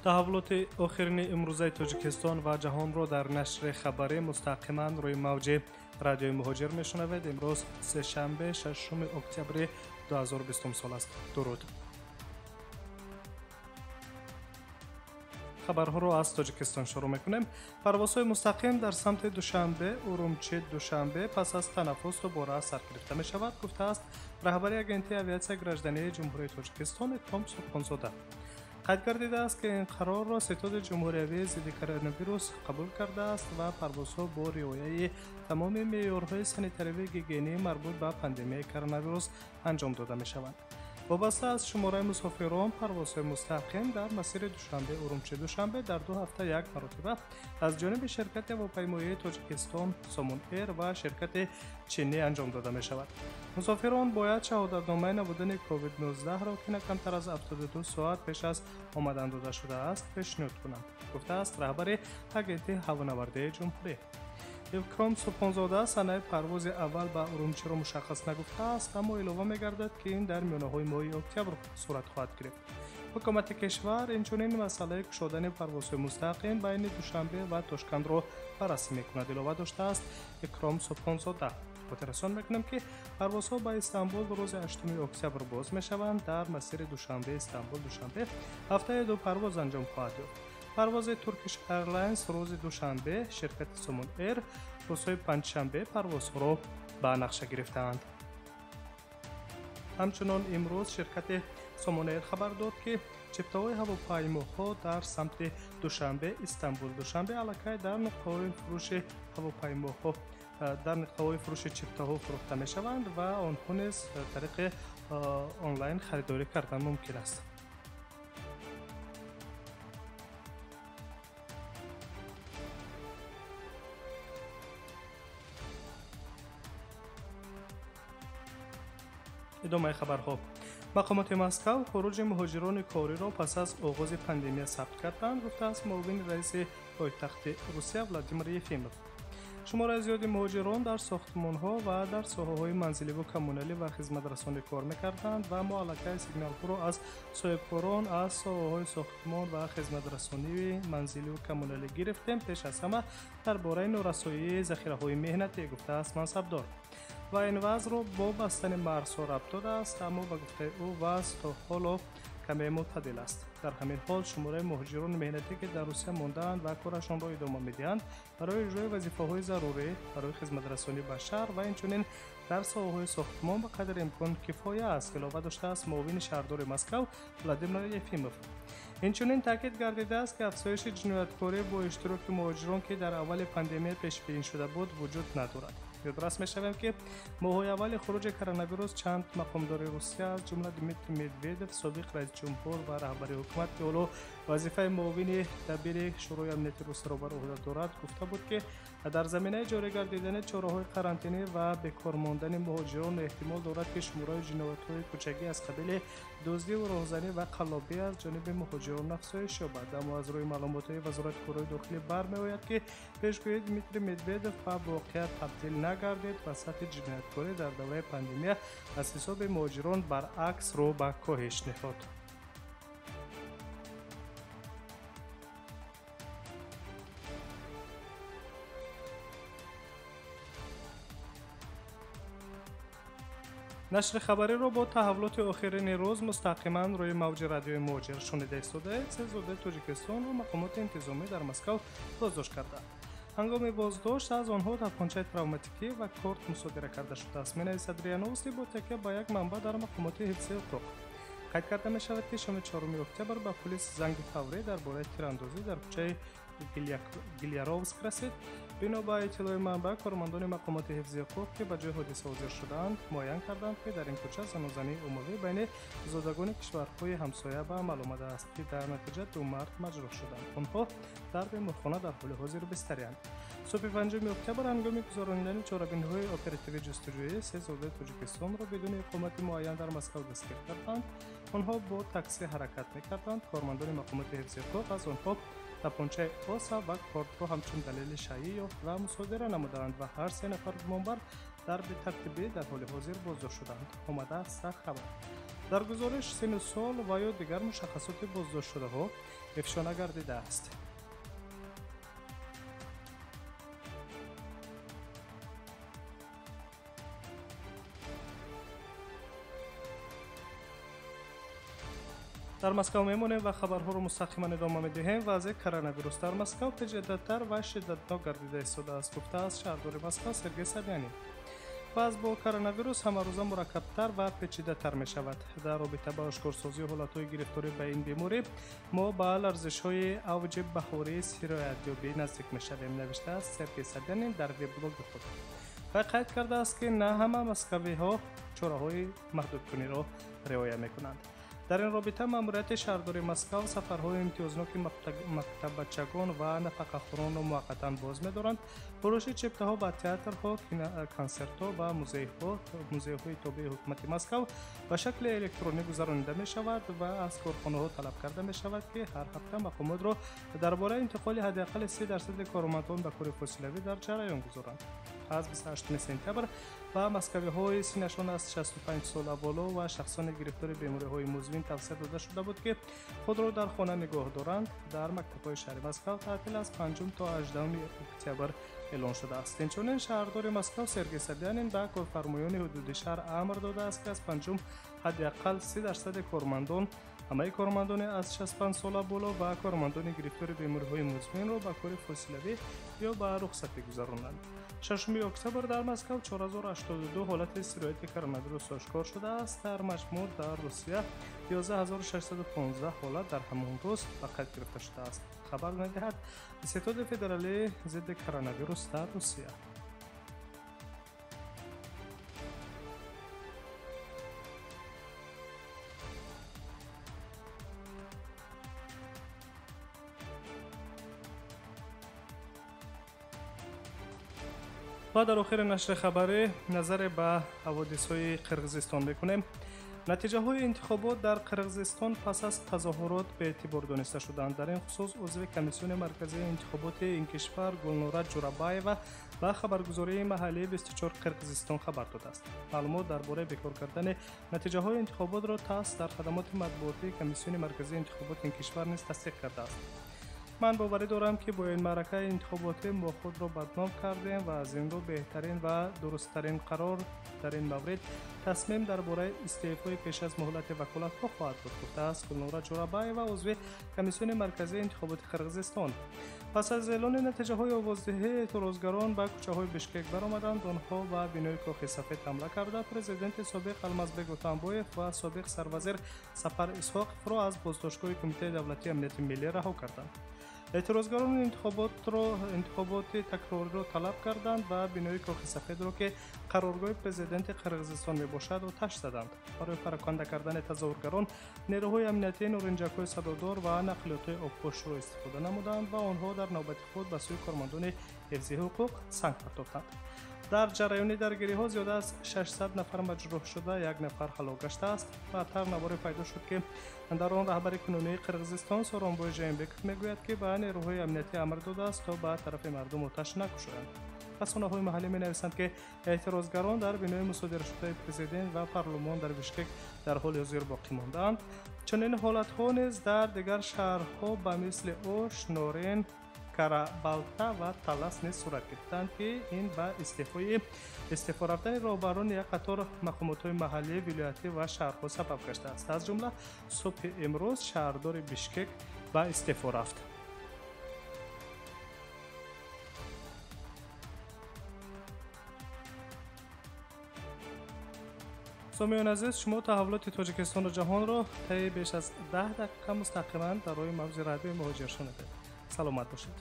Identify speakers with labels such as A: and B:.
A: Таҳаввулоти охирини имрӯзаи Тоҷикистон ва ҷаҳонро дар нашри хабарӣ мустақиман рӯи мавҷи радиои Муҳоҷир мешунавед. Имрӯз сешанбе, 6 октябри 2020 сол аст. Дуруд. Хабарҳоро аз Тоҷикистон шурӯъ мекунем. Парвозҳои мустақим дар самти Душанбе, Урумчи, Душанбе пас аз танаффус дубора сар гирифта мешавад, гуфтааст раҳбари агентии авиатсияи граждании Ҷумҳурии Тоҷикистон Икром Субҳонзода. Қайд гардидааст, ки ин қарорро Ситоди ҷумҳуриявии зидди коронавирус қабул кардааст ва парвозҳо бо риояи тамоми меъёрҳои санитариву гигиении марбут ба пандемияи коронавирус анҷом дода мешаванд. Вобаста аз шумораи мусофирон, парвозҳои мустақим дар масири Душанбе, Урумчи, Душанбе дар 2 ҳафта як маротиба аз ҷониби ширкати ҳавопаймоии Тоҷикистон Сомон Эйр ва ширкати Чинӣ анҷом дода мешавад. Мусофирон бояд шаҳодатномаи набудани COVID-19-ро, ки на камтар аз 72 соат пеш аз омадан дода шудааст, пешниҳод кунанд, гуфтааст раҳбари агентии ҳавонавардии ҷумҳурӣ. Икром Субҳонзода санаи парвози аввал ба Урумчиро мушаххас нагуфтааст, аммо илова мегардад, ки ин дар миёнаҳои моҳи октябр сурат хоҳад гирифт. Ҳукумати кишвар инчунин масъалаи кушодани парвозҳои мустақим байни Душанбе ва Тошкандро баррасӣ мекунад, илова доштааст Икром Субҳонзода. Хотиррасон мекунем, ки парвозҳо ба Истанбул рӯзи 8 октябр боз мешаванд. Дар масири Душанбе, Истанбул, Душанбе ҳафтаи 2 парвоз анҷом хоҳад ёфт. Парвози Turkish Airlines рӯзи душанбе, ширкати Сомон Эйр рӯзҳои панҷшанбе парвозҳоро ба нақша гирифтаанд. Ҳамчунон имрӯз ширкати Сомон Эйр хабар дод, ки чиптаҳои ҳавопаймоҳо дар самти Душанбе, Истанбул, Душанбе аллакай дар нуқтаҳои фурӯши ҳавопаймоҳо дар нуқтаҳои фурӯши чиптаҳо фурӯхта мешаванд ва онҳо низ тариқи онлайн харидорӣ кардан мумкин аст. Идомаи хабарҳо. Мақомоти Москав хуруҷи муҳоҷирони кориро пас аз оғози пандемия сабт карданд, гуфтааст муовини раиси пойтахти Русия Владимир Ефимов. Шумораи зиёди муҳоҷирон дар сохтмонҳо ва дар соҳаҳои манзиливу коммуналӣ ва хизматрасонӣ кор мекарданд ва мо аллакай сигналҳоро аз соҳибкорон аз соҳаҳои сохтмон ва хизматрасонии манзиливу коммуналӣ гирифтем, пеш аз ҳама дар бораи норасоии захираҳои меҳнатӣ, гуфтааст мансабдор. Ва ин вазъро бо бастани марзҳо рабт додааст, аммо ба гуфтаи ӯ вазъ то ҳоло каме мӯътадил аст. Дар ҳамин ҳол шумораи муҳоҷирони меҳнатӣ, ки дар Русия мондаанд ва корашонро идома медиҳанд, барои иҷрои вазифаҳои зарурӣ, барои хизматрасонӣ ба шаҳр ва инчунин дар соҳаҳои сохтмон ба қадри имкон кифоя аст, илова доштааст муовини шаҳрдори Москав Владимир Ефимов. Инчунин таъкид гардидааст, ки афзоиши ҷинояткорӣ бо иштироки муҳоҷирон, ки дар аввали пандемия пешбинӣ шуда буд, вуҷуд надорад. Ёдрас мешавем, ки моҳҳои аввали хуруҷи коронавирус чанд мақомдори Русия, аз ҷумла Дмитрий Медведев, собиқ раисҷумҳур ва раҳбари ҳукумат, ки ҳоло вазифаи муовини дабири Шӯрои амнияти Русияро бар уҳда дорад, гуфта буд, ки дар заминаи ҷорӣ гардидани чораҳои карантинӣ ва бекор мондани муҳоҷирон эҳтимол дорад, ки шумораи ҷиноятҳои кӯчагӣ аз қабили дуздиву роҳзанӣ ва қаллобӣ аз ҷониби муҳоҷирон афзоиш ёбад. Аммо аз рӯи маълумотҳои Вазорати корҳои дохилӣ бармеояд, ки пешгӯии Дмитрий Медведев ба воқеа табдил нагардид ва сатҳи ҷинояткорӣ дар давраи пандемия аз ҳисоби муҳоҷирон баръакс рӯ ба коҳиш ниҳод. Нашри хабариро бо таҳаввулоти охирини рӯз мустақиман рӯи мавҷи радиои Муҳоҷир шунида истодаед. Се зодаи Тоҷикистонро мақомоти интизомӣ дар Москав боздошт карданд. Ҳангоми боздошт аз онҳо тапончаи травматикӣ ва корт мусодира карда шудааст, менависад РИА Новости бо такя ба як манбаъ дар мақомоти ҳифзи ҳуқуқ. Қайд карда мешавад, ки шоми 4 октябр ба полис занги фаврӣ дар бораи тирандозӣ дар кӯчаи Гилляровск расид. Бино ба иттилои манбаъ, кормандони мақомоти ҳифзи ҳуқуқ, ки ба ҷои ҳодиса ҳозир шудаанд, муайян карданд, ки дар ин кӯча занозании умумӣ байни зодагони кишварҳои ҳамсоя ба амал омадааст, ки дар натиҷа 2 мард маҷрӯҳ шуданд. Онҳо дар беморхона дар ҳоли ҳозир бистариянд. Субҳи 5 октябр ҳангоми гузаронидани чорабиниҳои оперативӣ ҷустуҷӯӣ се зодаи Тоҷикистонро бидуни иқомати муайян дар Москав дастгир карданд. Онҳо бо такси ҳаракат мекарданд. Кормандони мақомоти ҳифзи ҳуқуқ аз онҳо тапончаи оса ва кортро ҳамчун далели шайъӣ ёфт ва мусодира намуданд ва ҳар се нафар гумонбар дар бетартибӣ дар ҳоли ҳозир боздошт шуданд, омадааст сархабар. Дар гузориш сину сол ва ё дигар мушаххасоти боздоштшудаҳо, ифшо нагардидааст. Дар Москва мемонем ва хабарҳоро мустақиман идома медиҳем. Вазъи коронавирус дар Москва печидатар ва шиддатнок гардида истодааст, гуфтааст шаҳрдори Москва Сергей Собянин. Вазъ бо коронавирус ҳамарӯза мураккабтар ва печидатар мешавад. Дар робита ба ошкорсозии ҳолатҳои гирифторӣ ба ин беморӣ мо ба ларзишҳои авҷи баҳории сироятёбӣ наздик мешавем, навиштааст Сергей Собянин дар веблоги худ. Вай қайд кардааст, ки на ҳама москавиҳо чораҳои маҳдудкуниро риоя мекунанд. Дар ин робита маъмурияти шаҳрдори Москва сафарҳои имтиёзноки мактаббачагон ва нафақахӯронро муваққатан боз медоранд. Фурӯши чиптаҳо ба театрҳо, консертҳо ва музейҳои тобеи ҳукумати Москва ба шакли электронӣ гузаронида мешавад ва аз корхонаҳо талаб карда мешавад, ки ҳар ҳафта мақомотро дар бораи интиқоли ҳадди аққали 30% кормандон ба кори фосилавӣ дар ҷараён гузоранд. Аз 28 сентябр ба москавиҳои синнашон аз 65 сола боло ва шахсони гирифтори бемориҳои музмин тавсия дода шуда буд, ки худро дар хона нигоҳ доранд. Дар мактабҳои шаҳри Москва таътил аз 5 то 18 октябр эълон шудааст. Инчунин шаҳрдори Москва Сергей Собянин ба корфармоёни ҳудуди шаҳр амр додааст, ки аз 5 ҳадди аққал 30% кормандон, ҳамаи кормандони аз 65 сола боло ва кормандони гирифтори бемориҳои музминро ба кори фосилавӣ ё ба рухсатӣ гузаронанд. 6 октябр дар Москва 4082 ҳолати сирояти коронавирус ошкор шудааст. Дар маҷмӯъ дар Русия 11615 ҳолат дар ҳамон рӯз ба қайд гирифта шудааст, хабар медиҳад Ситоди федералии зидди коронавирус дар Русия. Ва дар охири нашри хабарӣ назаре ба ҳаводисҳои Қирғизистон мекунем. Натиҷаҳои интихобот дар Қирғизистон пас аз тазоҳурот беэътибор дониста шуданд. Дар ин хусус узви Комиссиони марказии интихоботи ин кишвар Гулнора Ҷурабаева ба хабаргузории маҳаллии 24 Қирғизистон хабар додааст. Маълумот дар бораи бекор кардани натиҷаҳои интихоботро ТАСС дар хадамоти матбуотии Комиссиони марказии интихоботи ин кишвар низ тасдиқ кардааст. Ман боварӣ дорам, ки бо ин маъракаи интихоботӣ мо худро бадном кардем ва аз ин рӯ беҳтарин ва дурусттарин қарор дар ин маврид тасмим дар бораи истеъфои пеш аз муҳлати ваколатҳо хоҳад буд, гуфтааст Гулнора Ҷурабаева, узви Комиссиони марказии интихоботи Қирғизистон. Пас аз эълони натиҷаҳои овоздиҳӣ эътирозгарон ба кӯчаҳои Бишкек баромаданд. Онҳо ба бинои Кохи Сафед ҳамла карда, президенти собиқ Алмазбек Отамбоев ва собиқ сарвазир Сапар Исҳоқовро аз боздоштгоҳи Кумитаи давлатии амнияти миллӣ раҳо карданд. Эътирозгарон интихоботи такрориро талаб карданд ва бинои Кохи Сафедро, ки қароргоҳи президенти Қирғизистон мебошад, оташ заданд. Барои пароканда кардани тазоҳургарон нерӯҳои амниятӣ норинҷакҳои садодор ва нақлиётҳои обпошро истифода намуданд ва онҳо дар навбати худ ба сӯи кормандони ҳифзи ҳуқуқ санг партофтанд. Дар ҷараёни даргириҳо зиёда аз 600 нафар маҷрӯҳ шуда, як нафар ҳалок гаштааст. Баъдтар наворе пайдо шуд, ки дар он раҳбари кунунии Қирғизистон Сооронбой Жээнбеков мегӯяд, ки ба нерӯҳои амниятӣ амр додааст, то ба тарафи мардум оташ накушоянд. Расонаҳои маҳаллӣ менависанд, ки эътирозгарон дар бинои мусодирашудаи президент ва парлумон дар Бишкек дар ҳоли ҳозир боқӣ мондаанд. Чунин ҳолатҳо низ дар дигар шаҳрҳо ба мисли Ош, Норин, Карабалта ва Талас низ сурат гирифтанд, ки ин ба истеъфо рафтани роҳбарони як қатор мақомотҳои маҳаллӣ, вилоятӣ ва шаҳрҳо сабаб гаштааст. Аз ҷумла субҳи имрӯз шаҳрдори Бишкек ба истеъфо рафт. Сомиён азиз, шумо таҳаввулоти Тоҷикистону ҷаҳонро таи беш аз 10 дақиқа мустақиман дар рӯи мавҷи радиои Муҳоҷир шунидед. Саломат бошед.